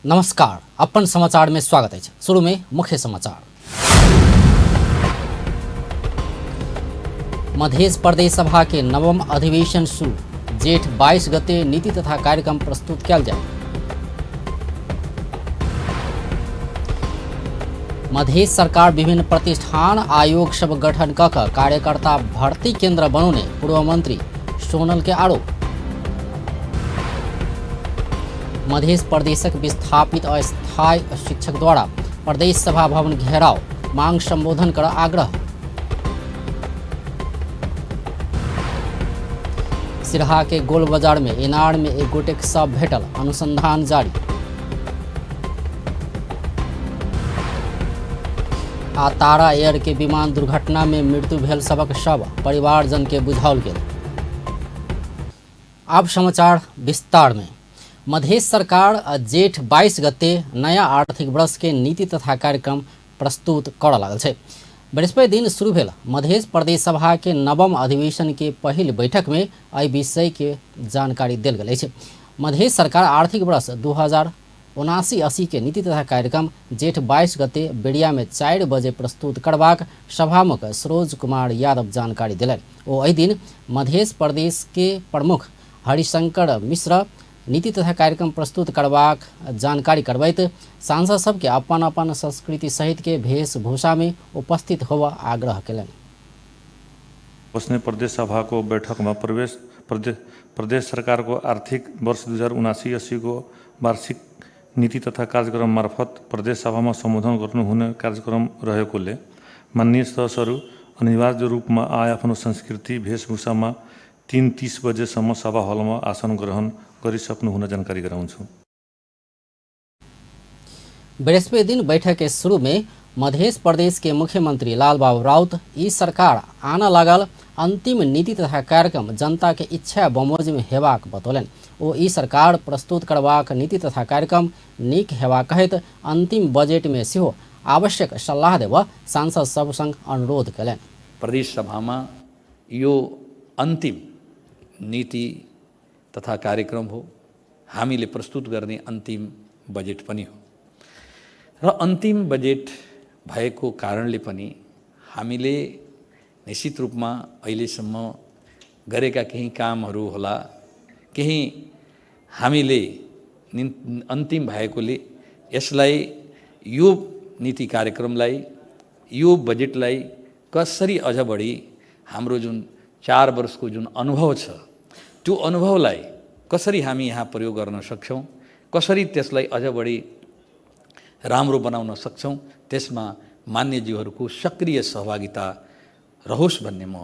नमस्कार, अपन समाचार में स्वागत अछि। शुरू में मुख्य समाचार। मधेश प्रदेश सभा के नवम अधिवेशन शुरू, जेठ 22 गते नीति तथा कार्यक्रम प्रस्तुत कयल जाय। मधेश सरकार विभिन्न प्रतिष्ठान आयोग सब गठन क क कार्यकर्ता भर्ती केंद्र बनौने पूर्व मंत्री सोनल के आरोप। मध्य प्रदेशक विस्थापित अस्थायी शिक्षक द्वारा प्रदेश सभा भवन घेराव, मांग संबोधन कर आग्रह। सिरहा के गोल बाजार में इनार में एक गोटेक शव भेटल, अनुसंधान जारी। आ तारा एयर के विमान दुर्घटना में मृत्यु भेल सबक शव परिवारजन के बुझाओल गेल। आब समाचार विस्तार में। मधेश सरकार जेठ 22 गते नया आर्थिक वर्ष के नीति तथा कार्यक्रम प्रस्तुत करऽ लागल छै। बृहस्पति दिन शुरू भेल मधेश प्रदेश सभा के नवम अधिवेशन के पहिल बैठक में एहि विषय के जानकारी देल गेल अछि। मधेश सरकार आर्थिक वर्ष 2079-80 के नीति तथा कार्यक्रम जेठ 22 गते बेरिया में 4 बजे प्रस्तुत करबाक सभामुख सरोज कुमार यादव जानकारी देलनि। ओ एहि दिन मधेश प्रदेश के प्रमुख हरिशंकर मिश्र नीति तथा कार्यक्रम प्रस्तुत करबाक जानकारी करबैत सांसद सबके अपन अपन संस्कृति सहित के वेशभूषा में उपस्थित होबऽ आग्रह केलनि। बस्ने प्रदेश सभाको बैठकमा प्रदेश सरकारको आर्थिक वर्ष 2079-80 को वार्षिक नीति तथा कार्यक्रम मार्फत प्रदेश सभामा सम्बोधन गर्नुहुने कार्यक्रम रहेकोले माननीय सदस्यहरू अनिवार्य रूपमा आआफ्नो संस्कृति वेशभूषामा 3:30 बजेसम्म सभा हलमा आसन ग्रहण गरिसक्नुहुन जानकारी गराउँछु। बृहस्पति दिन बैठक के शुरू में मध्य प्रदेश के मुख्यमंत्री लालबाबू राउत ई सरकार आना लागल अंतिम नीति तथा कार्यक्रम जनता के इच्छा बमोजिम हेबाक बतौलनि। ओ ई सरकार प्रस्तुत करबाक नीति तथा कार्यक्रम नीक हेबाक कहैत अंतिम बजट में सेहो आवश्यक सल्लाह देबऽ सांसद सब संग अनुरोध कयलनि। प्रदेश सभामा यो अन्तिम नीति तथा कार्यक्रम हो, हामीले प्रस्तुत गर्ने अन्तिम बजेट पनि हो र अन्तिम बजेट भएको कारणले पनि हामीले निश्चित रूपमा अहिलेसम्म गरेका केही कामहरू होला, केही हामीले अन्तिम भएकोले यसलाई, यो नीति कार्यक्रमलाई, यो बजेटलाई कसरी अझ बढी हाम्रो जुन 4 वर्षको जुन अनुभव छ त्यो अनुभवलाई कसरी हामी यहाँ प्रयोग गर्न सक्छौँ, कसरी त्यसलाई अझ बढी राम्रो बनाउन सक्छौँ, त्यसमा मान्यज्यूहरूको सक्रिय सहभागिता रहोस् भन्ने म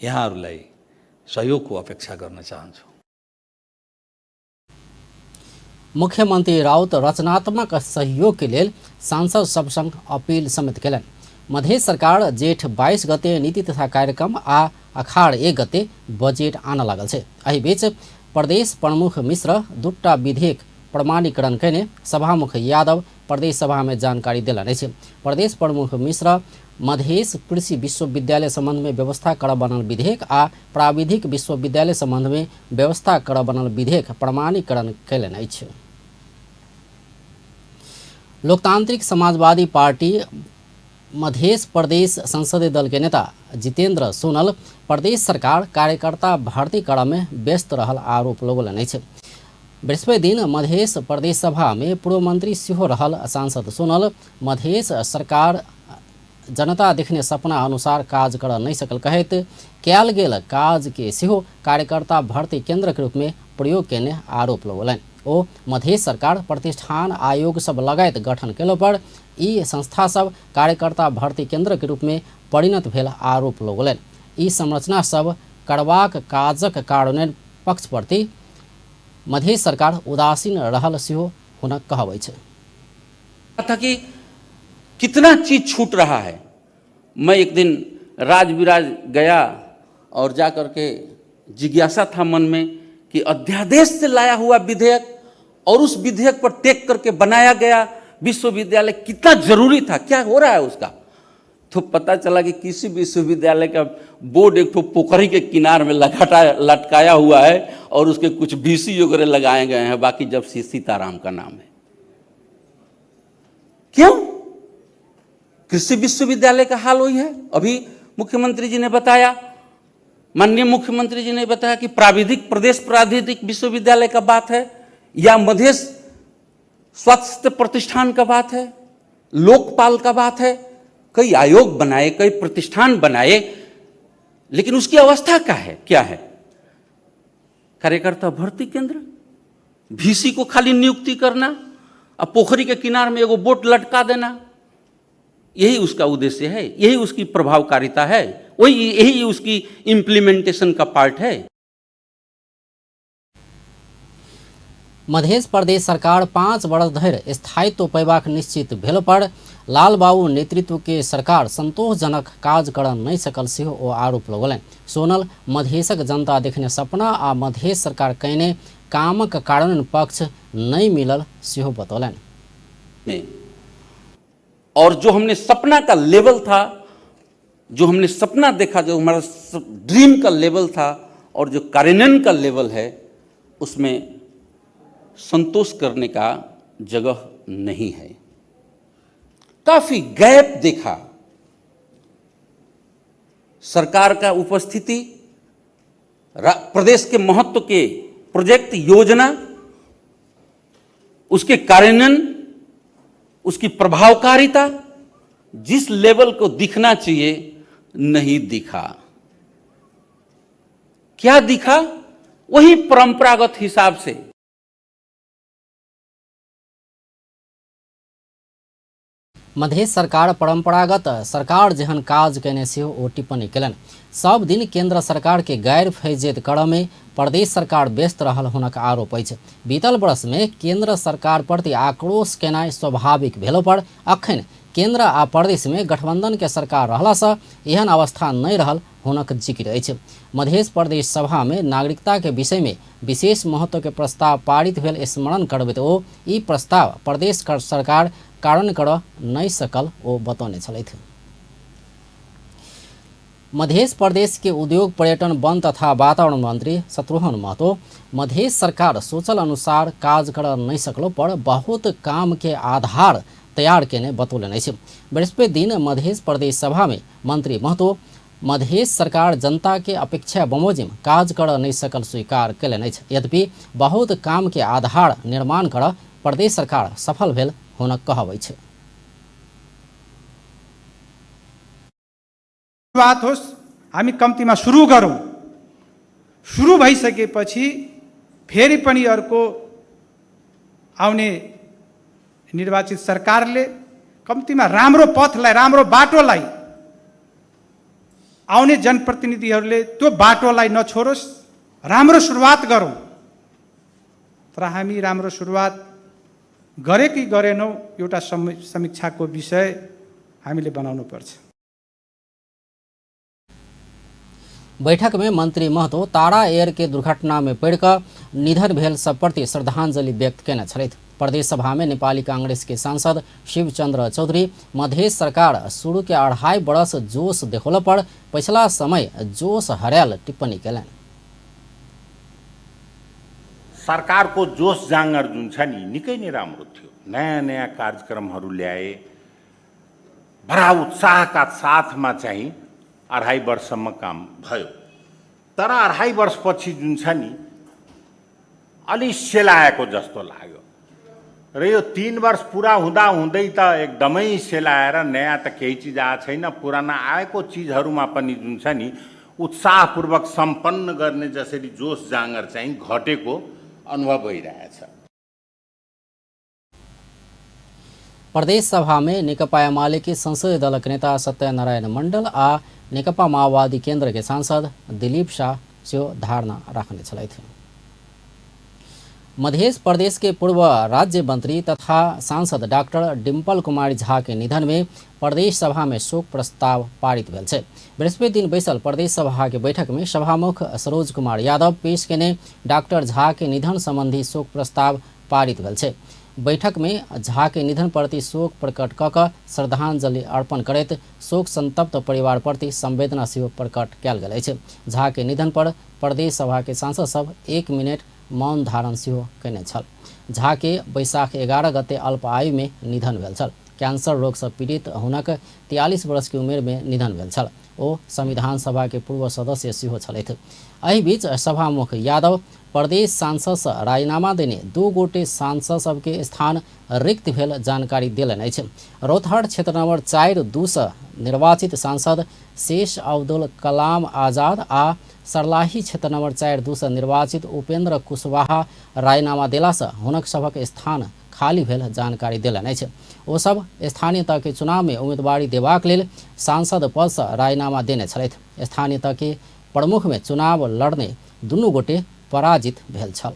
यहाँहरूलाई सहयोगको अपेक्षा गर्न चाहन्छु। मुख्यमंत्री राउत रचनात्मक सहयोग के लेल सांसद सब संग अपील समेत केलनि। मधेश सरकार जेठ 22 गते नीति तथा कार्यक्रम आ अखाड़ 1 गते बजेट आनऽ लागल छै। एहि बीच प्रदेश प्रमुख मिश्र दूटा विधेयक प्रमाणीकरण कयने सभामुख यादव प्रदेश सभा में जानकारी देलनि अछि। प्रदेश प्रमुख मिश्र मधेश कृषि विश्वविद्यालय संबंध में व्यवस्था करऽ बनल विधेयक आ प्राविधिक विश्वविद्यालय संबंध में व्यवस्था करऽ बनल विधेयक प्रमाणीकरण कयलनि अछि। लोकतांत्रिक समाजवादी पार्टी मधेश प्रदेश संसदीय दल के नेता जितेंद्र सोनल प्रदेश सरकार कार्यकर्ता भर्ती करऽ में व्यस्त रहल आरोप लगौलनि अछि। बृहस्पति दिन मधेश प्रदेश सभा में पूर्व मंत्री सेहो रहल सांसद सोनल मधेश सरकार जनता देखने सपना अनुसार काज करऽ नहि सकल कहैत कयल गेल काज के सेहो कार्यकर्ता भर्ती केंद्र के रूप में प्रयोग कयने आरोप लगौलनि। ओ मधेश सरकार प्रतिष्ठान आयोग सब लगायत गठन केलो पर ई संस्था सब कार्यकर्ता भर्ती केंद्र के रूप में परिणत भेल आरोप लगौलनि। ई संरचना सब करबाक काजक कार्यान्वयन पक्ष प्रति मधेश सरकार उदासीन रहल सेहो हुनक कहब अछि। था कि कितना चीज छूट रहा है। मैं एक दिन राजविराज गया और जा करके जिज्ञासा था मन में कि अध्यादेश से लाया हुआ विधेयक और उस विधेयक पर टेक करके बनाया गया विश्वविद्यालय कितना जरूरी था, क्या हो रहा है उसका। तो पता चला कि किसी विश्वविद्यालय का बोर्ड एक ठो पोखरी के किनार में लटकाया हुआ है और उसके कुछ बीसी वगैरह लगाए गए हैं, बाकी जब सीताराम का नाम है। क्यों? कृषि विश्वविद्यालय का हाल वही है। अभी मुख्यमंत्री जी ने बताया, माननीय मुख्यमंत्री जी ने बताया कि प्राविधिक प्रदेश प्राविधिक विश्वविद्यालय का बात है या मधेश स्वास्थ्य प्रतिष्ठान का बात है, लोकपाल का बात है। कई आयोग बनाए, कई प्रतिष्ठान बनाए, लेकिन उसकी अवस्था क्या है? क्या है? कार्यकर्ता भर्ती केंद्र, वीसी को खाली नियुक्ति करना और पोखरी के किनार में एगो बोट लटका देना, यही उसका उद्देश्य है, यही उसकी प्रभावकारिता है, वही यही उसकी इम्प्लीमेंटेशन का पार्ट है। मध्य प्रदेश सरकार 5 वर्ष धरि स्थायित्व पेबाक निश्चित भेल पर लालबाबू नेतृत्व के सरकार संतोषजनक काज कर नहीं सकल सेहो ओ आरोप लगौलनि। सोनल मधेशक जनता देखने सपना आ मधेश सरकार कयने कामक कारण पक्ष नहीं मिलल सेहो बतौलनि। और जो हमने सपना का लेवल था, जो हमने सपना देखा, जो हमारा ड्रीम का लेवल था और जो कार्यान्वयन का लेवल है, उसमें संतोष करने का जगह नहीं है। काफी गैप देखा। सरकार का उपस्थिति, प्रदेश के महत्व के प्रोजेक्ट, योजना, उसके कार्यान्वयन, उसकी प्रभावकारिता जिस लेवल को दिखना चाहिए नहीं दिखा। क्या दिखा? वही परंपरागत हिसाब से। मधेश सरकार परंपरागत सरकार जेहन काज कयने सेहो ओ टिप्पणी कयलनि। सब दिन केंद्र सरकार के गैर फैजेत करऽ में प्रदेश सरकार व्यस्त रहल हुनक आरोप अछि। बीतल वर्ष में केंद्र सरकार प्रति आक्रोश केनाइ स्वाभाविक भेलो पर अखन केंद्र आ प्रदेश में गठबंधन के सरकार रहला से एहन अवस्था नहीं रहल हुनक जिक्र अछि। मध्य प्रदेश सभा में नागरिकता के विषय में विशेष महत्व के प्रस्ताव पारित भेल स्मरण करबैत ओ ई प्रस्ताव प्रदेश सरकार कारण कर नहीं सकल ओ बतौने छलथि। मध्य प्रदेश के उद्योग पर्यटन वन तथा वातावरण मंत्री शत्रुघ्न महतो मध्य सरकार सोचल अनुसार काज कर नहीं सकलो पर बहुत काम के आधार तैयार केने बतौलनि अछि। बृहस्पति दिन मध्य प्रदेश सभा में मंत्री महतो मधेश सरकार जनता के अपेक्षा बमोजिम काज कर नहीं सकल स्वीकार कयलनि अछि। यद्यपि बहुत काम के आधार निर्माण कर प्रदेश सरकार सफल भेल हुनक कहब अछि। सुरुवात होस्, हामी कम्तीमा सुरु गरौँ। सुरु भइसकेपछि फेरि पनि अर्को आउने निर्वाचित सरकारले कम्तीमा राम्रो पथलाई, राम्रो बाटोलाई आउने जनप्रतिनिधिहरूले त्यो बाटोलाई नछोडोस्, राम्रो सुरुवात गरौँ। तर हामी राम्रो सुरुवात गरे कि गरेनौँ एउटा समीक्षाको विषय हामीले बनाउनुपर्छ। बैठक में मंत्री महतो तारा एयर के दुर्घटना में पड़िकऽ निधन भेल सब प्रति श्रद्धांजलि व्यक्त केने छलथि। प्रदेश सभा में नेपाली कांग्रेस के सांसद शिवचंद्र चौधरी मधेश सरकार शुरू के 2.5 बरस जोश देखौला पर पछिला समय जोश हरायल टिप्पणी केलनि। सरकारको जोश जाँगर जुन छ नि निकै नै राम्रो थियो। नयाँ नयाँ कार्यक्रमहरू ल्याए, बडा उत्साहका साथमा चाहिँ 2.5 वर्षसम्म काम भयो। तर 2.5 वर्षपछि जुन छ नि अलि सेलाएको जस्तो लाग्यो र यो 3 वर्ष पुरा हुँदा हुँदै त एकदमै सेलाएर नयाँ त केही चिज आएको छैन, पुराना आएको चिजहरूमा पनि जुन छ नि उत्साहपूर्वक सम्पन्न गर्ने जसरी जोस जाँगर चाहिँ घटेको अनुभव भइरहेछ। प्रदेश सभा में नेकपा एमाले के संसदीय दलक नेता सत्यनारायण मंडल आ नेकपा माओवादी केंद्र के सांसद दिलीप शाह सेहो धारणा राखने छलथि। मध्य प्रदेश के पूर्व राज्य मंत्री तथा सांसद डॉक्टर डिम्पल कुमारी झा के निधन में प्रदेश सभा में शोक प्रस्ताव पारित भेल छै। बृहस्पति दिन बैसल प्रदेश सभा के बैठक में सभामुख सरोज कुमार यादव पेश केने डॉक्टर झा के निधन संबंधी शोक प्रस्ताव पारित भेल छै। बैठक में झा के निधन प्रति शोक प्रकट क कऽ श्रद्धांजलि अर्पण करैत शोक संतप्त परिवार प्रति संवेदना सेहो प्रकट कयल गेल अछि। झा के निधन पर प्रदेश सभा के सांसद सब 1 मिनट मौन धारण सेहो कयने छल। झा के वैशाख 11 गते अल्प आयु में निधन भेल छल। कैंसर रोग से पीड़ित हुनक 43 वर्ष के उमेर में निधन भेल छल। ओ संविधान सभा के पूर्व सदस्य सेहो छलथि। एहि बीच सभामुख यादव प्रदेश सांसद से राजीनामा देने 2 गोटे सांसद सबके स्थान रिक्त भेल जानकारी देलनि अछि। रौतहट क्षेत्र नंबर 4-2 से निर्वाचित सांसद शेष अब्दुल कलाम आजाद आ सरलाही क्षेत्र नंबर 4-2 से निर्वाचित उपेंद्र कुशवाहा राजीनामा देला से हुनक सभक स्थान खाली भेल जानकारी देलनि अछि। ओ सब स्थानीय तह के चुनाव में उम्मीदवारी देबाक लेल सांसद पद से राजीनामा देने छलथि। स्थानीय तह के प्रमुख में चुनाव लड़ने दुनू गोटे पराजित भेल छल।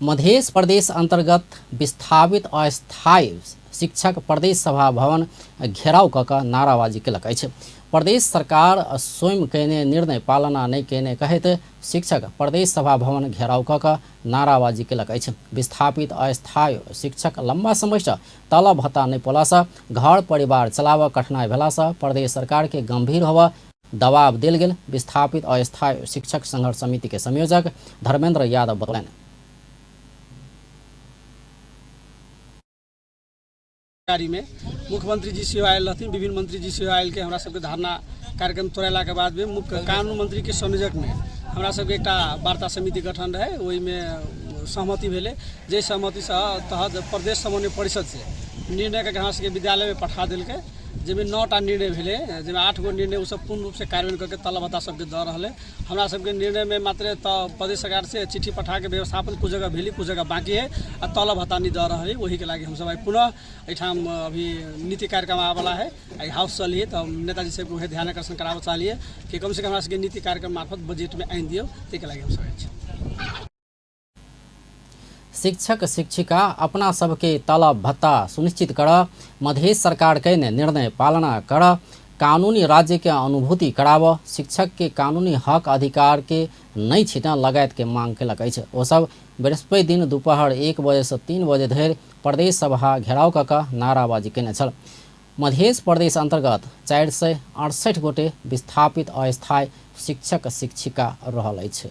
मध्य प्रदेश अंतर्गत विस्थापित अस्थायी शिक्षक प्रदेश सभा भवन घेराव कऽ कऽ नाराबाजी केलक अछि। प्रदेश सरकार स्वयं कयने निर्णय पालना नहि कयने कहैत शिक्षक प्रदेश सभा भवन घेराव कऽ कऽ नाराबाजी केलक अछि। विस्थापित अस्थायी शिक्षक लंबा समय से तलब भत्ता नहि पौलासँ घर परिवार चलाबऽ कठिनाई भेलासँ प्रदेश सरकार के गंभीर होबऽ दबाव देल गेल विस्थापित अस्थायी शिक्षक संघर्ष समिति के संयोजक धर्मेंद्र यादव बतौलनि। में मुख्यमंत्री जी सेहो आयल रहथिन, विभिन्न मंत्री जी सेहो आयल के हमरा सबके धरना कार्यक्रम तोड़ेला के बाद में मुख्य कानून मंत्री के संयोजक में हमरा सबके एकटा वार्ता समिति गठन रहे, ओहिमे सहमति भेलै। जे सहमति से तहत प्रदेश समन्वय परिषद से निर्णय करके हमरा सबके विद्यालय में पठा देलकै, जाहिमे 9टा निर्णय भेलै, जाहिमे 8 गो निर्णय ओसब पूर्ण रूप से कार्यान्वयन करके तलब भत्ता सबके दऽ रहलै। हमरा सबके निर्णय में मात्र तऽ प्रदेश सरकार से चिट्ठी पठा के व्यवस्थापन कुछ जगह भेली, कुछ जगह बाकी है आ तलब भत्ता नहीं दऽ रहल है। वही के लागी हमसब आइ पुनः एहिठाम अभी नीति कार्यक्रम आबैवला है, आइ हाउस चलिए तऽ नेताजी सबके उहे ध्यान आकर्षण कराबऽ चाहलिए कि कम से कम हमरा सबके नीति कार्यक्रम मार्फत बजट में आनि दियौ, ताहिके लागि हमसब आयल छी। शिक्षक शिक्षिका अपना सबके तलब भत्ता सुनिश्चित कर, मधेश सरकार कयने निर्णय पालना कर, कानूनी राज्य के अनुभूति कराब, शिक्षक के कानूनी हक अधिकार के नहि छीनऽ लगायत के मांग केलक अछि। ओ सब बृहस्पति दिन दोपहर 1 बजे से 3 बजे धरि प्रदेश सभा घेराव कऽ कऽ नाराबाजी केने छल। मध्य प्रदेश अंतर्गत 468 गोटे विस्थापित अस्थायी शिक्षक शिक्षिका रहल अछि।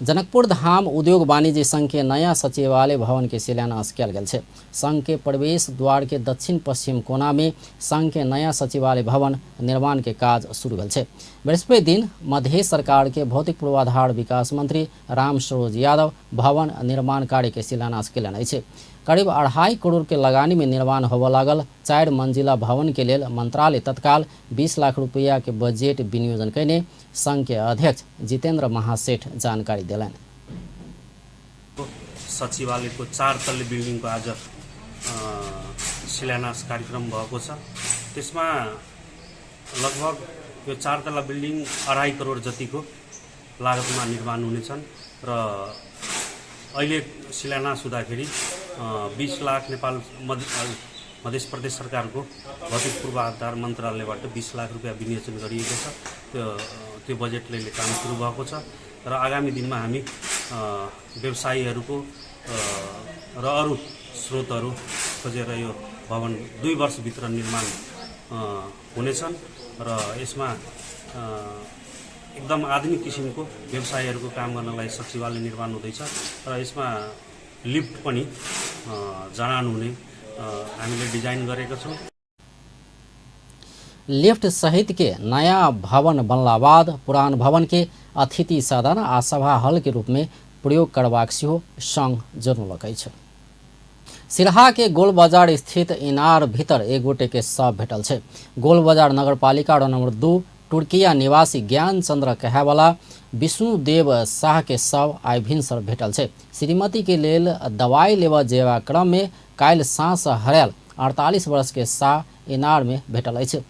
जनकपुर धाम उद्योग वाणिज्य संघ के नया सचिवालय भवन के शिलान्यास कयल गेल छै। संघ के प्रवेश द्वार के दक्षिण पश्चिम कोना में संघ के नया सचिवालय भवन निर्माण के काज शुरू भेल छै। बृहस्पति दिन मध्य सरकार के भौतिक पूर्वाधार विकास मंत्री राम सरोज यादव भवन निर्माण कार्य के शिलान्यास कयलनि अछि। करीब 2.5 करोड़ के लगानी में निर्माण होबऽ लागल 4 मंजिला भवन के लेल मंत्रालय तत्काल 20 लाख रुपया के बजट विनियोजन कयने संघ के अध्यक्ष जितेंद्र महासेठ जानकारी देलनि। सचिवालय को 4 तल्ले बिल्डिङ को आज शिलान्यास कार्यक्रम भएको छ। त्यसमा लगभग यो 4 तल्ला बिल्डिङ 2.5 करोड जतिको लागतमा निर्माण हुनेछन् र अहिले शिलान्यास हुँदाखेरि 20 लाख नेपाल मध्य प्रदेश सरकारको भौतिक पूर्वाधार मन्त्रालयबाट 20 लाख रुपियाँ विनियोजन गरिएको छ। त्यो बजेटले काम सुरु भएको छ र आगामी दिनमा हामी व्यवसायीहरूको र अरू स्रोतहरू खोजेर यो भवन 2 वर्षभित्र निर्माण हुनेछन् र यसमा एकदम आधुनिक किसिमको व्यवसायीहरूको काम गर्नलाई सचिवालय निर्माण हुँदैछ र यसमा लिफ्ट पनि जडान हुने हामीले डिजाइन गरेका छौँ। लिफ्ट सहित के नया भवन बनला बाद पुरान भवन के अतिथि सदन आ सभा हल के रूप में प्रयोग करबाक सेहो संघ जनौलक अछि। सिरहा के गोल बाजार स्थित इनार भीतर एक गोटे के शव भेटल छै। गोल बाजार नगरपालिका वार्ड नंबर 2 टुर्किया निवासी ज्ञान चंद्र कहेवाला विष्णुदेव शाह के शव आइ भिनसर भेटल छै। श्रीमती के लेल दवाई लेबऽ जेबा क्रम में काल्हि साँस हरायल 48 वर्ष के शाह इनार में भेटल अछि।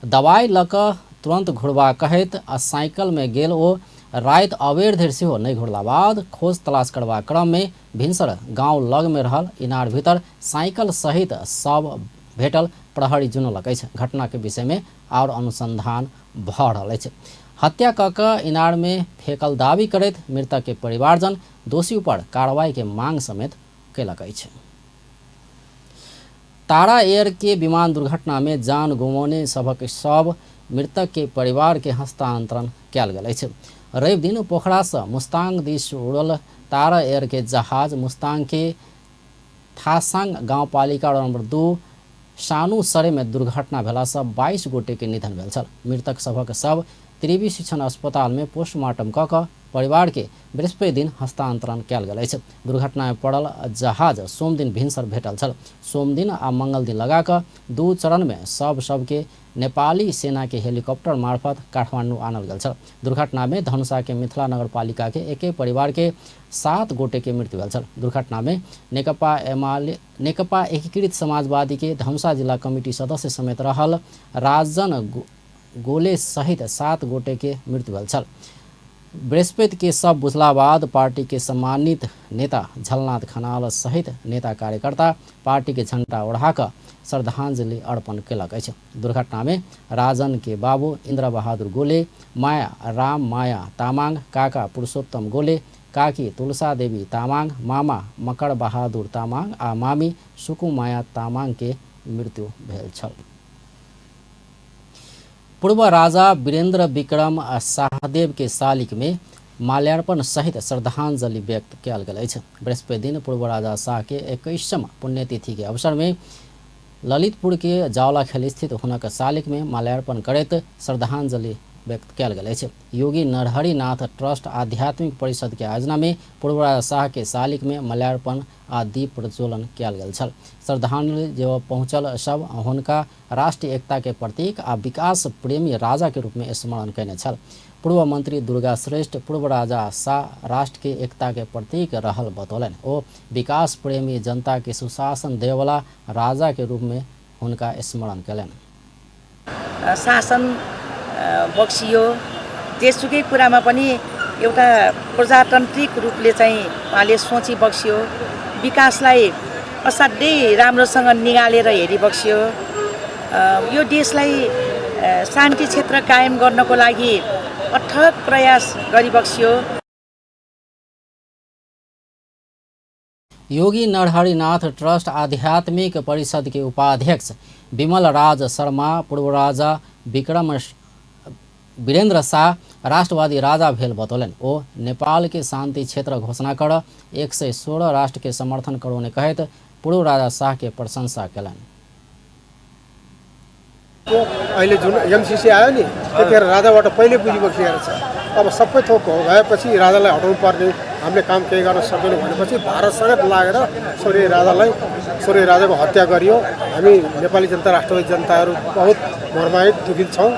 दवाई लऽ कऽ तुरंत घुरबा कहैत आ साइकिल में गेल ओ राति अबेर धरि सेहो नहि घुरला बाद खोज तलाश करबा क्रम में भिनसर गाँव लग में रहल इनार भीतर साइकिल सहित शव भेटल प्रहरी जनौलक अछि। घटना के विषय में और अनुसंधान भऽ रहल अछि। हत्या कऽ कऽ इनार में फेकल दावी करैत मृतक के परिवारजन दोषी पर कार्रवाई के मांग समेत केलक अछि। तारा एयर के विमान दुर्घटना में जान गुमौने सभक शव मृतक के परिवार के हस्तांतरण कयल गेल अछि। रवि दिन पोखरा से मुस्तांग दिस उड़ल तारा एयर के जहाज मुस्तांग के थासांग गाउँपालिका नंबर 2 सानू सरे में दुर्घटना भेला से 22 गोटे के निधन भेल छल। मृतक सभक सब त्रिवी शिक्षण अस्पताल में पोस्टमार्टम क क परिवार के बृहस्पति दिन हस्तांतरण कयल गेल अछि। दुर्घटना में पड़ल जहाज सोमदिन भिनसर भेटल छल। सोमदिन आ मंगल दिन लगा क 2 चरण में सब सबके नेपाली सेना के हेलीकॉप्टर मार्फत काठमाडौँ आनल गेल छल। दुर्घटना में धनुषा के मिथिला नगरपालिका के एके परिवार के 7 गोटे के मृत्यु भेल छल। दुर्घटना में नेकपा एकीकृत समाजवादी के धनुषा जिला कमिटी सदस्य समेत रहल राजन गोले सहित 7 गोटे के मृत्यु भेल छल। बृहस्पति के सब बुझला बाद पार्टी के सम्मानित नेता झलनाथ खनाल सहित नेता कार्यकर्ता पार्टी के झंडा ओढ़ाकर श्रद्धांजलि अर्पण केलक अछि। दुर्घटना में राजन के बाबू इंद्र बहादुर गोले, माया राम माया तामाङ, काका पुरुषोत्तम गोले, काकी तुलसा देवी तामाङ, मामा मकर बहादुर तामाङ आ मामी सुकुमाया तामाङ के मृत्यु भेल छल। पूर्व राजा वीरेंद्र विक्रम शाहदेव के शालिक में माल्यार्पण सहित श्रद्धांजलि व्यक्त कयल गेल अछि। बृहस्पति दिन पूर्व राजा शाह के 21वां पुण्यतिथि के अवसर में ललितपुर के जावलाखेल स्थित हुनक शालिक में माल्यार्पण करैत श्रद्धांजलि व्यक्त कयल गेल अछि। योगी नरहरिनाथ ट्रस्ट आध्यात्मिक परिषद के आयोजना में पूर्व राजा शाह के शालिक में माल्यार्पण आ दीप प्रज्वलन कयल गेल छल। श्रद्धांजलि जब पहुँचल सब हुनका राष्ट्रीय एकता के प्रतीक आ विकास प्रेमी राजा के रूप में स्मरण कयने छल। पूर्व मंत्री दुर्गा श्रेष्ठ पूर्व राजा शाह राष्ट्र के एकता के प्रतीक रहल बतौलनि। ओ विकास प्रेमी जनता के सुशासन देवला राजा के रूप में हुनका स्मरण कयलनि। शासन बक्सियो, जेसुकै कुरामा पनि एउटा प्रजातान्त्रिक रूपले चाहिँ उहाँले सोची बक्सियो, विकासलाई असाध्यै राम्रोसँग निगालेर हेरी बक्सियो। यो देशलाई शान्ति क्षेत्र कायम गर्नको लागि अथक प्रयास गरिबक्सियो। योगी नरहरिनाथ ट्रस्ट आध्यात्मिक परिषद के उपाध्यक्ष विमल राज शर्मा पूर्व राजा वीरेंद्र शाह राष्ट्रवादी राजा भेल बतौलनि। ओ नेपाल के शांति क्षेत्र घोषणा कर 116 राष्ट्र के समर्थन करौने कहैत पूर्व राजा शाह के प्रशंसा कयलनि। अहिले जुन एमसीसी आयो नि त्यतिखेर राजाबाट पहिले पुँजी बक्सिएर छ। अब सबै थोक भएपछि राजालाई हटाउनु पर्ने, हामीले काम केही गर्न सकेनौँ भनेपछि भारतसँग लागेर सूर्य राजाको हत्या गरियो। हामी नेपाली जनता, राष्ट्रवादी जनताहरू बहुत मर्माहित दुखित छौँ।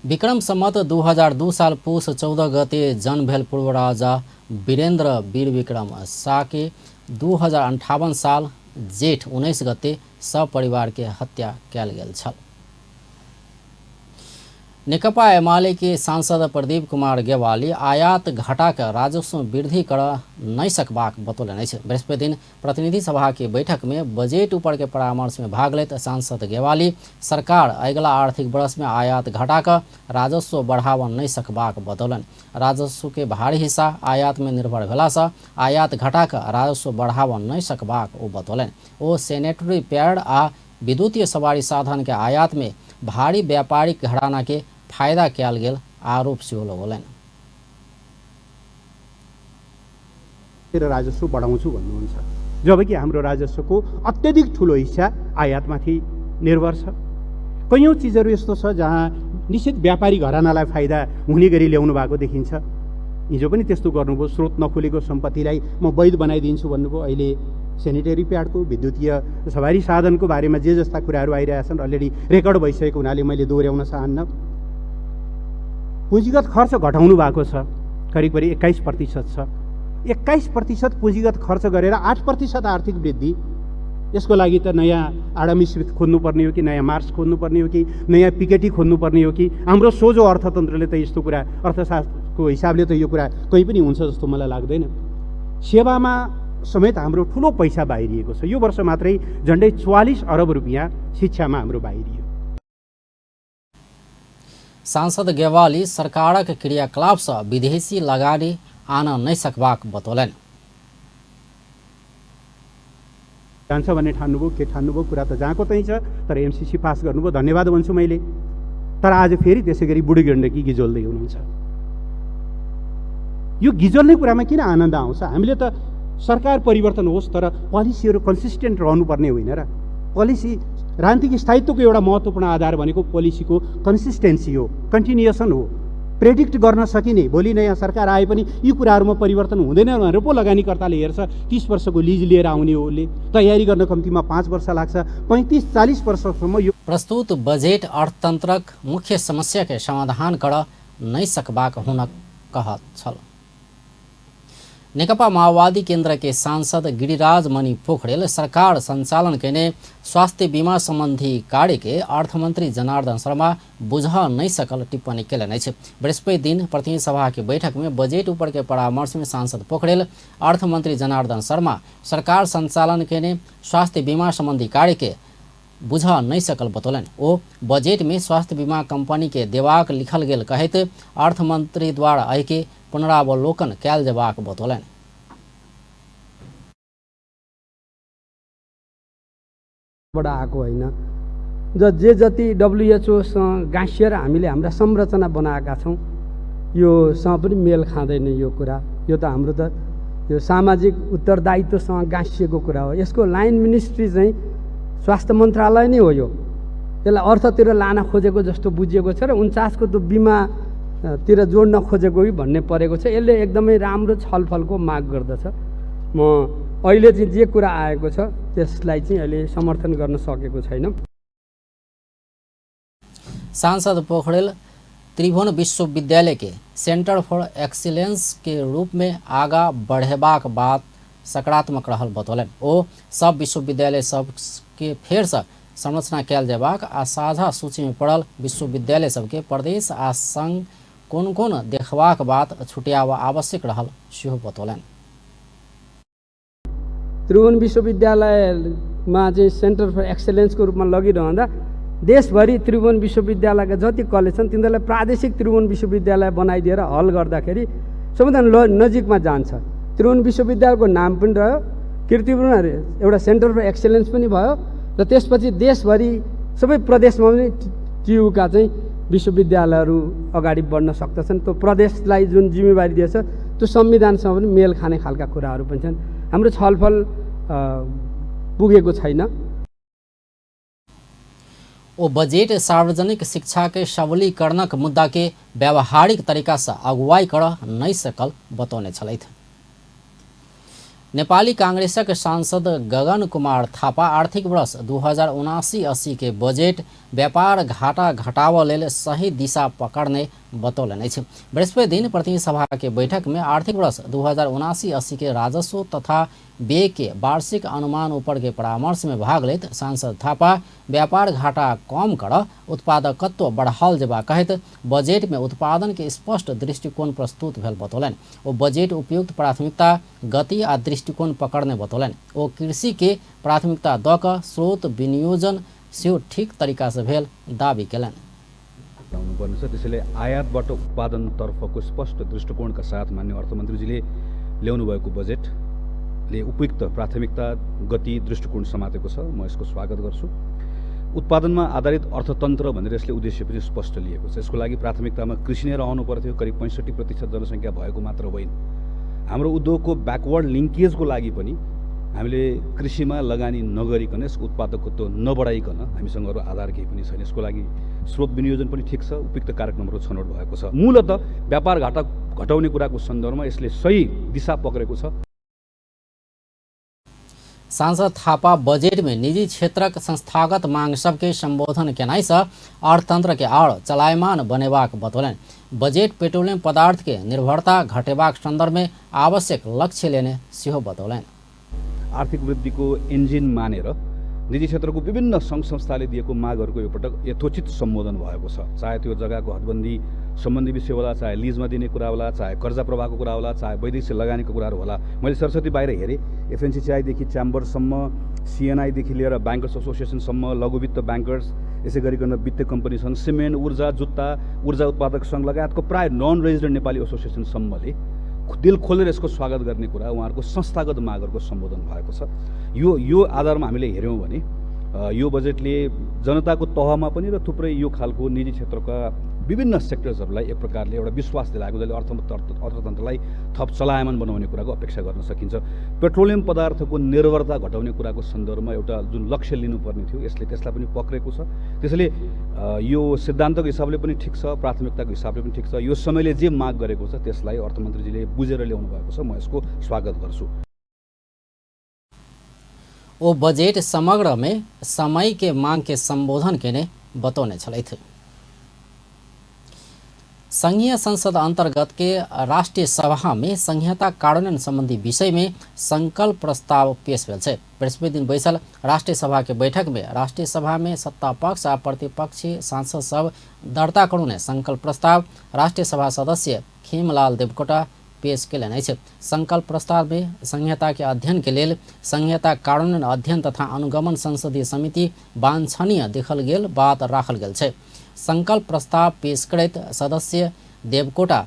विक्रम सम्मत 2002 साल पुस 14 गते जन्म भेल पूर्व राजा वीरेंद्र वीर विक्रम शाह के 2058 साल जेठ 19 गते सब परिवार के हत्या कयल गेल छल। नेकपा एमाले के सांसद प्रदीप कुमार गेवाली आयात घटाकर राजस्व वृद्धि कर नहीं सकबाक बतौलनि अछि। बृहस्पति दिन प्रतिनिधि सभा के बैठक में बजट ऊपर के परामर्श में भाग लेत सांसद गेवाली सरकार अगिला आर्थिक वर्ष में आयात घटाकर राजस्व बढ़ावा नहीं सकबाक बतौलनि। राजस्व के भारी हिस्सा आयात में निर्भर भेला से आयात घटाकर राजस्व बढ़ावा नहीं सकबाक ओ बतौलनि। ओ सैनिटरी पैड आ विद्युतीय सवारी साधन के आयात में भारी व्यापारिक घराना के फायदा कयल गेल आरोप सेहो लगौलनि। राजस्व बढाउँछु भन्नुहुन्छ, जबकि हाम्रो राजस्वको अत्यधिक ठुलो हिस्सा आयातमाथि निर्भर छ। कैयौँ चिजहरू यस्तो छ जहाँ निश्चित व्यापारी घरानालाई फाइदा हुने गरी ल्याउनु भएको देखिन्छ। हिजो पनि त्यस्तो गर्नुभयो, स्रोत नखुलेको सम्पत्तिलाई म वैध बनाइदिन्छु भन्नुभयो। अहिले सेनिटरी प्याडको, विद्युतीय सवारी साधनको बारेमा जे जस्ता कुराहरू आइरहेछन् अलरेडी रेकर्ड भइसकेको हुनाले मैले दोहोऱ्याउन चाहन्न। पुँजीगत खर्च घटाउनु भएको छ, करिब करिब 21% छ। 21% पुँजीगत खर्च गरेर 8% आर्थिक वृद्धि, यसको लागि त नयाँ आडमी स्मिथ खोज्नुपर्ने हो कि नयाँ मार्क्स खोज्नुपर्ने हो कि नयाँ पिकेटी खोज्नुपर्ने हो कि? हाम्रो सोझो अर्थतन्त्रले त यस्तो कुरा, अर्थशास्त्रको हिसाबले त यो कुरा कहीँ पनि हुन्छ जस्तो मलाई लाग्दैन। सेवामा समेत हाम्रो ठुलो पैसा बाहिरिएको छ। यो वर्ष मात्रै झन्डै 44 अरब रुपियाँ शिक्षामा हाम्रो बाहिरियो। सांसद गेवाली सरकारक क्रियाकलाप से विदेशी लगानी आन नहीं सकबाक बतौलनि। जान्छ भन्ने ठान्नुभयो, के ठान्नुभयो, कुरा त जहाँको त्यहीँ छ, तर एमसिसी पास गर्नुभयो, धन्यवाद भन्छु मैले। तर आज फेरि त्यसै गरी बुढी गण्डकी गिजोल्दै हुनुहुन्छ। यो गिजोल्ने कुरामा किन आनन्द आउँछ? हामीले त सरकार परिवर्तन होस् तर पोलिसीहरू कन्सिस्टेन्ट रहनुपर्ने होइन र? पोलिसी राजनीतिक स्थायित्वको एउटा महत्त्वपूर्ण आधार भनेको पोलिसीको कन्सिस्टेन्सी हो, कन्टिन्युएसन हो, प्रेडिक्ट गर्न सकिने। भोलि नयाँ सरकार आए पनि यी कुराहरूमा परिवर्तन हुँदैन भनेर पो लगानीकर्ताले हेर्छ। 30 वर्षको लिज लिएर आउने हो उसले, तयारी गर्न कम्तीमा 5 वर्ष लाग्छ, 35-40 वर्षसम्म। यो प्रस्तुत बजेट अर्थतन्त्रक मुख्य समस्या के समाधान कर नहि सकबाक हुनक कहत छल। नेकपा माओवादी केंद्र के सांसद गिरिराज मणि पोखरेल सरकार संचालन केने स्वास्थ्य बीमा संबंधी कार्य के अर्थमंत्री जनार्दन शर्मा बुझ नहीं सकल टिप्पणी केलनि अछि। बृहस्पति दिन प्रतिनिधि सभा के बैठक में बजट ऊपर के परामर्श में सांसद पोखरेल अर्थमंत्री जनार्दन शर्मा सरकार संचालन केने स्वास्थ्य बीमा संबंधी कार्य के बुझ नहीं सकल बतौलनि। ओ बजट में स्वास्थ्य बीमा कंपनी के देबाक लिखल गेल कहैत अर्थमंत्री द्वारा एहिके पुनरावलोकन कयल जेबाक बतौलनि। बाट आएको होइन, जे जति डब्लुएचओसँग गाँसिएर हामीले हाम्रा संरचना बनाएका छौँ योसँग पनि मेल खाँदैन यो कुरा। यो त हाम्रो त यो सामाजिक उत्तरदायित्वसँग गाँसिएको कुरा हो। यसको लाइन मिनिस्ट्री चाहिँ स्वास्थ्य मन्त्रालय नै हो। यो यसलाई अर्थतिर लान खोजेको जस्तो बुझिएको छ र 49 को त्यो बिमातिर जोड्न खोजेको कि भन्ने परेको छ। यसले एकदमै राम्रो छलफलको माग गर्दछ। म अहिले चाहिँ जे कुरा आएको छ त्यसलाई चाहिँ अहिले समर्थन गर्न सकेको छैन। सांसद पोखरेल त्रिभुवन विश्वविद्यालय के सेंटर फॉर एक्सीलेंस के रूप में आगा बढ़ेबाक बात सकारात्मक रहल बतौलनि। ओ सब विश्वविद्यालय सब के फेर से संरचना कयल जेबाक आ साझा सूची में पड़ल विश्वविद्यालय सबके प्रदेश आ संघ कोन कोन देखबाक बात छुटियाब आवश्यक रहल सेहो बतौलनि। त्रिभुवन विश्वविद्यालयमा चाहिँ सेन्टर फर एक्सेलेन्सको रूपमा लगिरहँदा देशभरि त्रिभुवन विश्वविद्यालयका जति कलेज छन् तिनीहरूलाई प्रादेशिक त्रिभुवन विश्वविद्यालय बनाइदिएर हल गर्दाखेरि सबैभन्दा नजिकमा जान्छ। त्रिभुवन विश्वविद्यालयको नाम पनि रह्यो, किर्तिपुरमा एउटा सेन्टर फर एक्सेलेन्स पनि भयो र त्यसपछि देशभरि सबै प्रदेशमा पनि टियुका चाहिँ विश्वविद्यालयहरू अगाडि बढ्न सक्दछन्। त्यो प्रदेशलाई जुन जिम्मेवारी दिएछ त्यो संविधानसँग पनि मेल खाने खालका कुराहरू पनि छन्। हाम्रो छलफल पुगेको छैन। ओ बजट सार्वजनिक शिक्षा के सबलीकरणक मुद्दा के व्यावहारिक तरीका से अगुवाई कर नहीं सकल बतौने छलथि। नेपाली कांग्रेसक सांसद गगन कुमार थापा आर्थिक वर्ष 2079-80 के बजट व्यापार घाटा घटाव लेल सही दिशा पकड़ने बतौलनि अछि। बृहस्पति दिन प्रतिनिधि सभा के बैठक में आर्थिक वर्ष 2079-80 के राजस्व तथा व्यय के वार्षिक अनुमान ऊपर के परामर्श में भाग लेत सांसद थापा व्यापार घाटा कम कर उत्पादकत्व बढ़ाओल जेबा कहैत बजट में उत्पादन के स्पष्ट दृष्टिकोण प्रस्तुत भेल बतौलनि। ओ बजट उपयुक्त प्राथमिकता गति आ दृष्टिकोण पकड़ने बतौलनि। ओ कृषि के प्राथमिकता दऽ कऽ स्रोत विनियोजन सेहो ठीक तरीका से भेल दावी केलनि। हुनुपर्नेछ। त्यसैले आयातबाट उत्पादनतर्फको स्पष्ट दृष्टिकोणका साथ माननीय अर्थमन्त्रीजीले ल्याउनु भएको बजेटले उपयुक्त प्राथमिकता गति दृष्टिकोण समातेको छ। म यसको स्वागत गर्छु। उत्पादनमा आधारित अर्थतन्त्र भनेर यसले उद्देश्य पनि स्पष्ट लिएको छ। यसको लागि प्राथमिकतामा कृषि नै रहनु पर्थ्यो। करिब 65% जनसङ्ख्या भएको मात्र होइन, हाम्रो उद्योगको ब्याकवर्ड लिङ्केजको लागि पनि हामीले कृषिमा लगानी नगरिकन यसको उत्पादकत्व नबढाइकन हामीसँग अरू आधार केही पनि छैन। यसको लागि स्रोत विनियोजन पनि ठिक छ, उपयुक्त कार्यक्रमहरू छनौट भएको छ। मूलत व्यापार घाटा घटाउने कुराको सन्दर्भमा यसले सही दिशा पक्रेको छ। सांसद थापा बजट में निजी क्षेत्रक संस्थागत मांग सबके संबोधन केनाइ से अर्थतंत्र के आओर चलायमान बनेबाक बतौलनि। बजट पेट्रोलियम पदार्थ के निर्भरता घटेबाक संदर्भ में आवश्यक लक्ष्य लेने सेहो बतौलनि। आर्थिक वृद्धिको इन्जिन मानेर निजी क्षेत्रको विभिन्न सङ्घ संस्थाले दिएको मागहरूको यो पटक यथोचित सम्बोधन भएको छ। चाहे त्यो जग्गाको हदबन्दी सम्बन्धी विषय होला, चाहे लिजमा दिने कुरा होला, चाहे कर्जा प्रवाहको कुरा होला, चाहे वैदेशिक लगानीको कुराहरू होला। मैले सरस्वती बाहिर हेरेँ, एफएनसिसिआईदेखि च्याम्बरसम्म, सिएनआईदेखि लिएर ब्याङ्कर्स एसोसिएसनसम्म, लघुवित्त ब्याङ्कर्स, यसै गरिकन वित्त कम्पनी सङ्घ, सिमेन्ट, ऊर्जा, जुत्ता, ऊर्जा उत्पादक सङ्घ लगायतको प्राय नन रेजिडेन्ट नेपाली एसोसिएसनसम्मले दिल खोलेर यसको स्वागत गर्ने कुरा उहाँहरूको संस्थागत मागहरूको सम्बोधन भएको छ। यो आधारमा हामीले हेऱ्यौँ भने यो बजेटले जनताको तहमा पनि र थुप्रै यो खालको निजी क्षेत्रका विभिन्न सेक्टर्सहरूलाई एक प्रकारले एउटा विश्वास दिलाएको, जसले अर्थतन्त्रलाई थप चलायमान बनाउने कुराको अपेक्षा गर्न सकिन्छ। पेट्रोलियम पदार्थको निर्भरता घटाउने कुराको सन्दर्भमा एउटा जुन लक्ष्य लिनुपर्ने थियो यसले त्यसलाई पनि पक्रेको छ। त्यसैले यो सिद्धान्तको हिसाबले पनि ठिक छ, प्राथमिकताको हिसाबले पनि ठिक छ। यो समयले जे माग गरेको छ त्यसलाई अर्थमन्त्रीजीले बुझेर ल्याउनु भएको छ, म यसको स्वागत गर्छु। ओ बजेट समग्र में समय के मांग के संबोधन केने बतौने छलथि। संघीय संसद अंतर्गत के राष्ट्रिय सभा में संहिता कार्यान्वयन संबंधी विषय में संकल्प प्रस्ताव पेश भेल छै। बृहस्पति दिन बैसल राष्ट्रिय सभा के बैठक में राष्ट्रिय सभा में सत्ता पक्ष आ प्रतिपक्षी सांसद सब दर्ता करौने संकल्प प्रस्ताव राष्ट्रिय सभा सदस्य खेमलाल देवकोटा पेश केलनि अछि। संकल्प प्रस्ताव में संहिता के अध्ययन के लेल संहिता कार्यान्वयन अध्ययन तथा अनुगमन संसदीय समिति वांछनीय देखल गेल बात राखल गेल छै। संकल्प प्रस्ताव पेश करैत सदस्य देवकोटा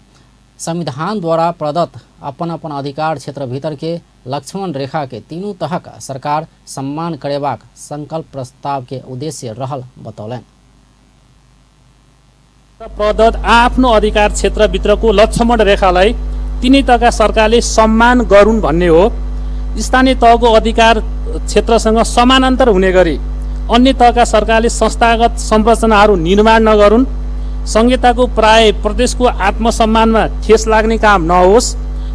संविधान द्वारा प्रदत्त अपन अपन अधिकार क्षेत्र भीतर के लक्ष्मण रेखा के तीनू तहक सरकार सम्मान करेबाक संकल्प प्रस्ताव के उद्देश्य रहल बतौलनि। प्रदत्त आफ्नो अधिकार क्षेत्रभित्रको लक्ष्मण रेखालाई तिनै तहका सरकारले सम्मान गरून् भन्ने हो। स्थानीय तहको अधिकार क्षेत्रसँग समानान्तर हुने गरी अन्य तहका सरकारले संस्थागत संरचनाहरू निर्माण नगरून्, संहिताको प्राय प्रदेशको आत्मसम्मानमा ठेस लाग्ने काम नहोस्,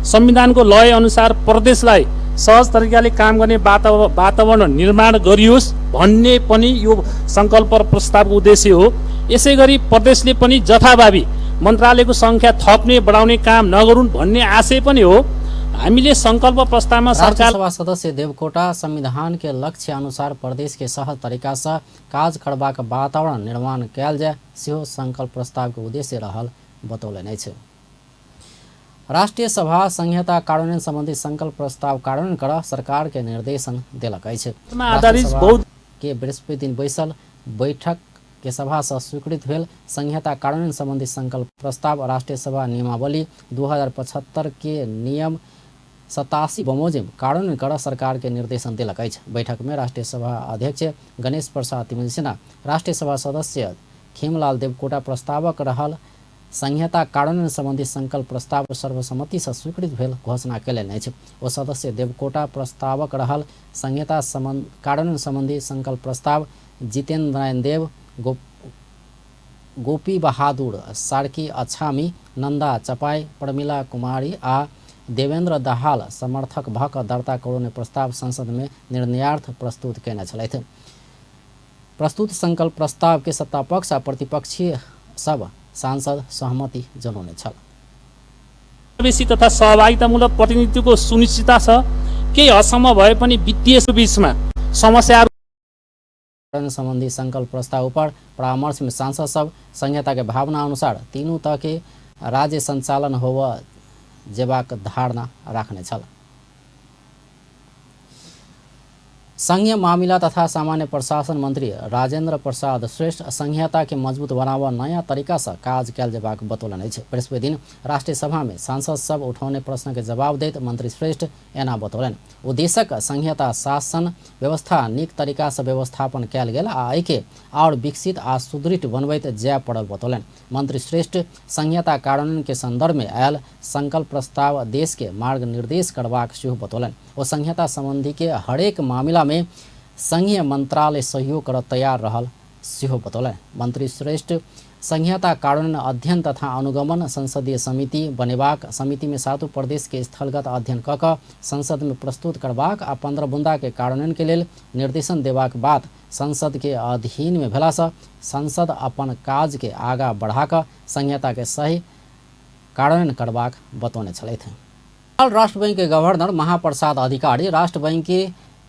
संविधानको लय अनुसार प्रदेशलाई सहज तरिकाले काम गर्ने वातावरण निर्माण गरियोस् भन्ने पनि यो संकल्प प्रस्तावको उद्देश्य हो। यसैगरी प्रदेशले पनि जथाभावी मन्त्रालयको सङ्ख्या थप्ने बढाउने काम नगरून् भन्ने आशय पनि हो। हामीले संकल्प प्रस्तावमा सरकार सभा सदस्य देवकोटा संविधान के लक्ष्य अनुसार प्रदेश के सहज तरीका से काज करबाक वातावरण निर्माण कयल जाय सेहो संकल्प प्रस्ताव के उद्देश्य रहल बतौलनि अछि। राष्ट्रिय सभा संहिता कार्यान्वयन संबंधी संकल्प प्रस्ताव कार्यान्वयन कर सरकार के निर्देशन देलक अछि। के बृहस्पति दिन बैसल बैठक के सभा से स्वीकृत भेल संहिता कार्यान्वयन संबंधी संकल्प प्रस्ताव राष्ट्रिय सभा नियमावली 2075 के नियम 87 बमोजिम कार्यान्वयन कर सरकार के निर्देशन देलक अछि। बैठक में राष्ट्रिय सभा अध्यक्ष गणेश प्रसाद तिमिल्सिना, राष्ट्रिय सभा सदस्य खेमलाल देवकोटा प्रस्तावक रहल संहिता कार्यान्वयन संबंधी संकल्प प्रस्ताव सर्वसम्मति से स्वीकृत भेल घोषणा कयलनि अछि। ओ सदस्य देवकोटा प्रस्तावक रहल संहिता कार्यान्वयन संबंधी संकल्प प्रस्ताव जितेन्द्र नारायण देव, गोपी बहादुर सार्की अछामी, नंदा चपाई, प्रमिला कुमारी आ देवेंद्र दाहाल समर्थक भऽ कऽ दर्ता करौने प्रस्ताव संसद में निर्णयार्थ प्रस्तुत कयने छलथि। प्रस्तुत संकल्प प्रस्ताव के सत्तापक्ष आ प्रतिपक्षी सब सांसद सहमति जनौने छल। बेसी तथा सहभागितामूलक प्रतिनिधित्वको सुनिश्चितता छ। केही हदसम्म भए पनि वित्तीय बीचमा समस्या संबंधी संकल्प प्रस्ताव पर परामर्श में सांसद सब संहिता के भावना अनुसार तीनू तह के राज्य संचालन होव जेबाक धारणा राखने छल। संघीय मामिला तथा सामान्य प्रशासन मंत्री राजेंद्र प्रसाद श्रेष्ठ संहिता के मजबूत बनाव नया तरीका से काज कयल जेबाक बतौलनि अछि। बृहस्पति दिन राष्ट्रिय सभा में सांसद सब उठौने प्रश्न के जवाब दैत मंत्री श्रेष्ठ एना बतौलनि। ओ देशक संहिता शासन व्यवस्था नीक तरीका से व्यवस्थापन कयल गेल आ एहिके आओर विकसित आ सुदृढ़ बनबैत जाय पड़ल बतौलनि। मंत्री श्रेष्ठ संहिता कार्यान्वयन के संदर्भ में आयल संकल्प प्रस्ताव देश के मार्ग निर्देश करबाक सेहो बतौलनि। ओ संहिता संबंधी के हरेक मामिला में संघीय मंत्रालय सहयोग कर तैयार रहल सेहो बतौलनि। मंत्री श्रेष्ठ संहिता कार्यान्वयन अध्ययन तथा अनुगमन संसदीय समिति बनेबाक, समिति में सातों प्रदेश के स्थलगत अध्ययन क कऽ संसद में प्रस्तुत करबाक आ 15 बुंदा के कार्यान्वयन के लेल निर्देशन देबाक बात संसद के अधीन में भेलासँ संसद अपन काज के आगा बढ़ाकऽ संहिता के सही कार्यान्वयन करबाक बतौने छलथि। राष्ट्र बैंक के गवर्नर महाप्रसाद अधिकारी राष्ट्र बैंक के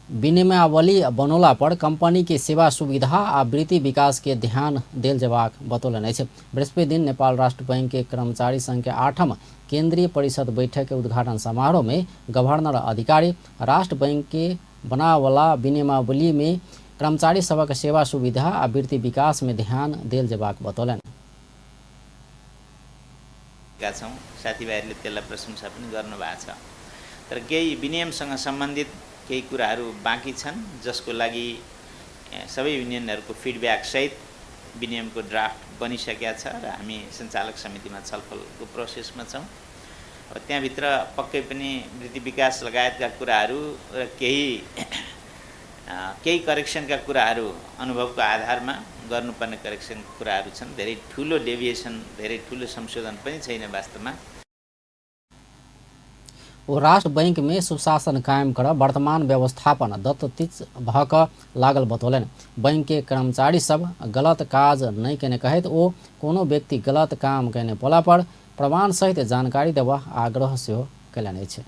विनियमावली बनौला पर कंपनी के सेवा सुविधा आ वृत्ति विकास के ध्यान देल जेबाक बतौलनि अछि। बृहस्पति दिन नेपाल राष्ट्र बैंक के कर्मचारी संघ के 8म केंद्रीय परिषद बैठक के उद्घाटन समारोह में गवर्नर अधिकारी राष्ट्र बैंक के बनावला विनियमावली में कर्मचारी सभक सेवा सुविधा आ वृत्ति विकास में ध्यान देल जेबाक बतौलनि। साथीभाइहरूले त्यसलाई प्रशंसा पनि गर्नुभएको छ। तर केही विनियमसँग सम्बन्धित केही कुराहरू बाँकी छन्, जसको लागि सबै युनियनहरूको फिडब्याकसहित विनियमको ड्राफ्ट बनिसकेका छ र हामी सञ्चालक समितिमा छलफलको प्रोसेसमा छौँ। अब त्यहाँभित्र पक्कै पनि वृद्धि विकास लगायतका कुराहरू र केही करेक्सनका कुराहरू अनुभवको आधारमा गर्नुपर्ने करेक्सनका कुराहरू छन्। धेरै ठुलो डेभिएसन, धेरै ठुलो संशोधन पनि छैन वास्तवमा। ओ राष्ट्र बैंक में सुशासन कायम कर वर्तमान व्यवस्थापन दत्ततीच भऽ कऽ लागल बतौलनि। बैंक के कर्मचारी सब गलत काज नहि केने कहैत ओ कोनो व्यक्ति गलत काम केने पौला पर प्रमाण सहित जानकारी देबऽ आग्रह सेहो कयलनि अछि।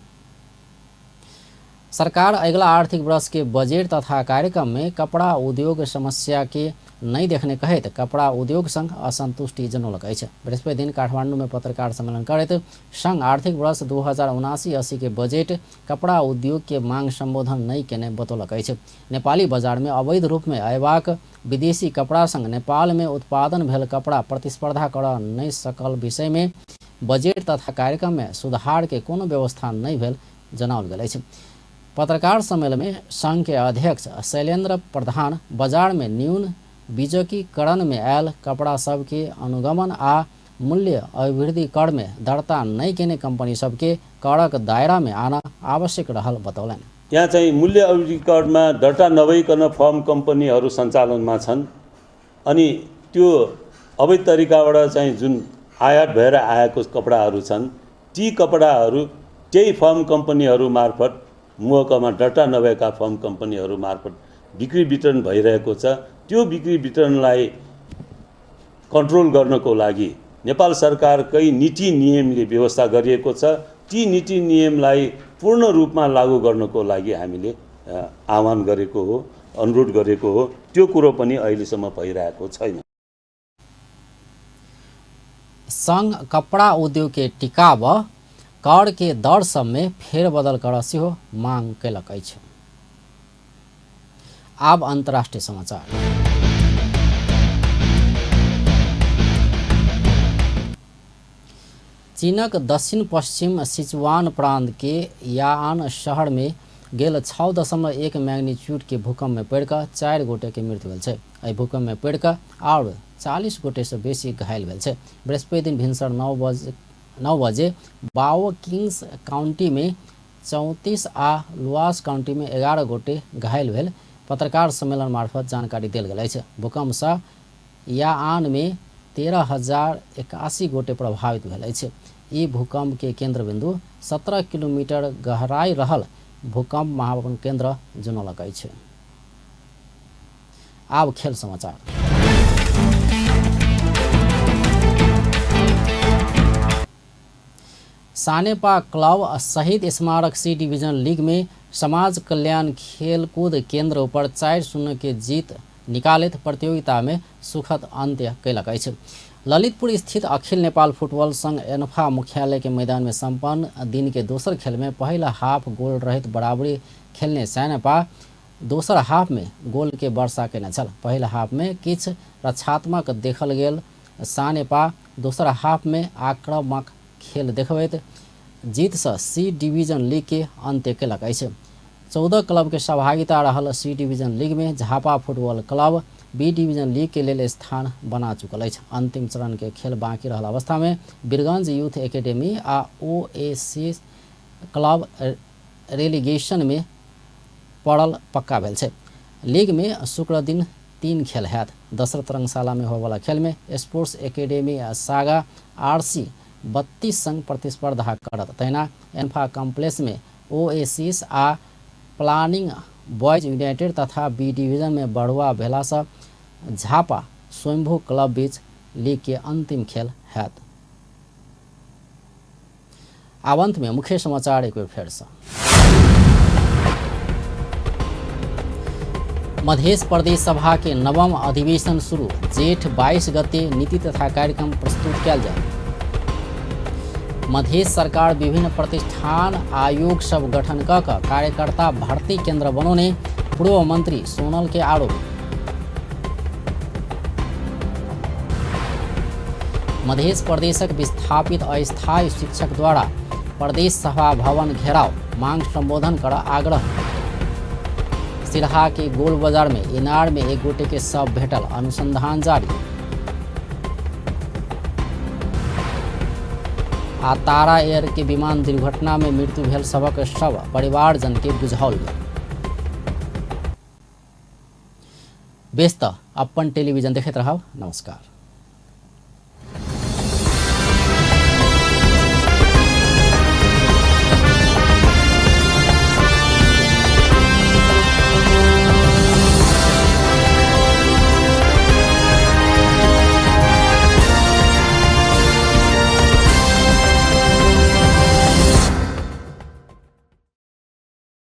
सरकार अगिला आर्थिक वर्ष के बजट तथा कार्यक्रम में कपड़ा उद्योग समस्या के नहीं देखने कहैत कपड़ा उद्योग संघ असंतुष्टि जनौलक अछि। बृहस्पति दिन काठमांडू में पत्रकार सम्मेलन करैत संघ आर्थिक वर्ष 2079-80 के बजट कपड़ा उद्योग के मांग संबोधन नहीं केने बतौलक अछि। नेपाली बाजार में अवैध रूप में अयबाक विदेशी कपड़ा संग नेपाल में उत्पादन भेल कपड़ा प्रतिस्पर्धा कर नहीं सकल विषय में बजट तथा कार्यक्रम में सुधार के कोनो व्यवस्था नहीं भेल जनाओल गेल अछि। पत्रकार सम्मेलन में संघ के अध्यक्ष शैलेन्द्र प्रधान बाजार में न्यून बीजकीकरण में आयल कपड़ा सबके अनुगमन आ मूल्य अभिवृद्धि कर में दर्ता नहीं केने कंपनी सबके करक दायरा में आना आवश्यक रहल बतौलनि। यहाँ चाहिँ मूल्य अभिवृद्धि करमा दर्ता नभइकन फर्म कम्पनीहरू सञ्चालनमा छन् अनि त्यो अवैध तरिकाबाट चाहिँ जुन आयात भएर आएको कपडाहरू छन् ती कपडाहरू त्यही फर्म कम्पनीहरू मार्फत मुहकमा दर्ता नभएका फर्म कम्पनीहरू मार्फत बिक्री वितरण भइरहेको छ। त्यो बिक्री वितरणलाई कन्ट्रोल गर्नको लागि नेपाल सरकारकै नीति नियमले व्यवस्था गरिएको छ। ती नीति नियमलाई पूर्ण रूपमा लागू गर्नको लागि हामीले आह्वान गरेको हो, अनुरोध गरेको हो। त्यो कुरो पनि अहिलेसम्म भइरहेको छैन। संघ कपड़ा उद्योग के टिकाव कर के दर सब में फेरबदल कर सेहो मांग कयलक अछि। आब अंतर्राष्ट्रीय समाचार। चीनक दक्षिण पश्चिम सिचुआन प्रांत के याआन शहर में गेल 6.1 मैग्नीट्यूड के भूकंप में पड़ि कऽ 4 गोटे के मृत्यु भेल छै। एहि भूकंप में पड़ि कऽ आओर 40 गोटे से बेसी घायल भेल छै। बृहस्पति दिन भिनसर 9 बजे बाओ किंग्स काउंटी में 34 आ लुआस काउंटी में 11 गोटे घायल भेल पत्रकार सम्मेलन मार्फत जानकारी देल गेल अछि। भूकंपसँ याआन में 13,081 गोटे प्रभावित भेल अछि। ई भूकंप के केंद्र बिंदु 17 किलोमीटर गहराई रहल भूकंप महापन केंद्र जनौलक अछि। आब खेल समाचार। सानेपा क्लब शहीद स्मारक सी डिवीजन लीग में समाज कल्याण खेलकूद केंद्र ऊपर 4-0 के जीत निकालित प्रतियोगिता में सुखद अंत्य कयलक अछि। ललितपुर स्थित अखिल नेपाल फुटबॉल संघ एन्फा मुख्यालय के मैदान में संपन्न दिन के दोसर खेल में पहला हाफ गोल रहित बराबरी खेलने सानेपा दोसर हाफ में गोल के वर्षा केने छल। पहिल हाफ में किछु रक्षात्मक देखल गेल सानेपा दोसर हाफ में आक्रामक खेल देखबैत जीतसँ सी डिवीजन लीग के अंत्य कयलक अछि। 14 क्लब के सहभागिता रहल सी डिवीजन लीग में Jhapa football club B division league के लेल स्थान बना चुकल अछि। अंतिम चरण के खेल बाकी रहल अवस्था में वीरगंज यूथ एकेडमी आ ओएसी क्लब रेलिगेशन में पड़ल पक्का भेल छै। लीग में शुक्र दिन 3 खेल हैत। दशरथ रंगशाला में होयवला खेल में स्पोर्ट्स एकेडमी सागा आरसी 32 संग प्रतिस्पर्धा करत। तहिना एन्फा कॉम्प्लेक्स में ओएसिस आ प्लानिंग बॉयज यूनाइटेड तथा बी डिवीजन में बढ़ुआ भेलासँ झापा स्वयंभू क्लब बीच लीग के अंतिम खेल हैत। आब अंत में मुख्य समाचार एक बेर फेरसँ। मध्य प्रदेश सभा के नवम अधिवेशन शुरू, जेठ 22 गते नीति तथा कार्यक्रम प्रस्तुत कयल जाय। मध्य सरकार विभिन्न प्रतिष्ठान आयोग सब गठन क कार्यकर्ता भर्ती केंद्र बनौने पूर्व मंत्री सोनल के आरोप। मध्य प्रदेशक विस्थापित अस्थायी शिक्षक द्वारा प्रदेश सभा भवन घेराव, मांग संबोधन कर आग्रह। सिरहा के गोल बाजार में इनार में एक गोटे के शव भेटल, अनुसंधान जारी। आ तारा एयर के विमान दुर्घटना में मृत्यु भेल सबक शव परिवारजन के बुझाओल गेल। बेस त अपन टेलीविजन देखैत रहब। नमस्कार।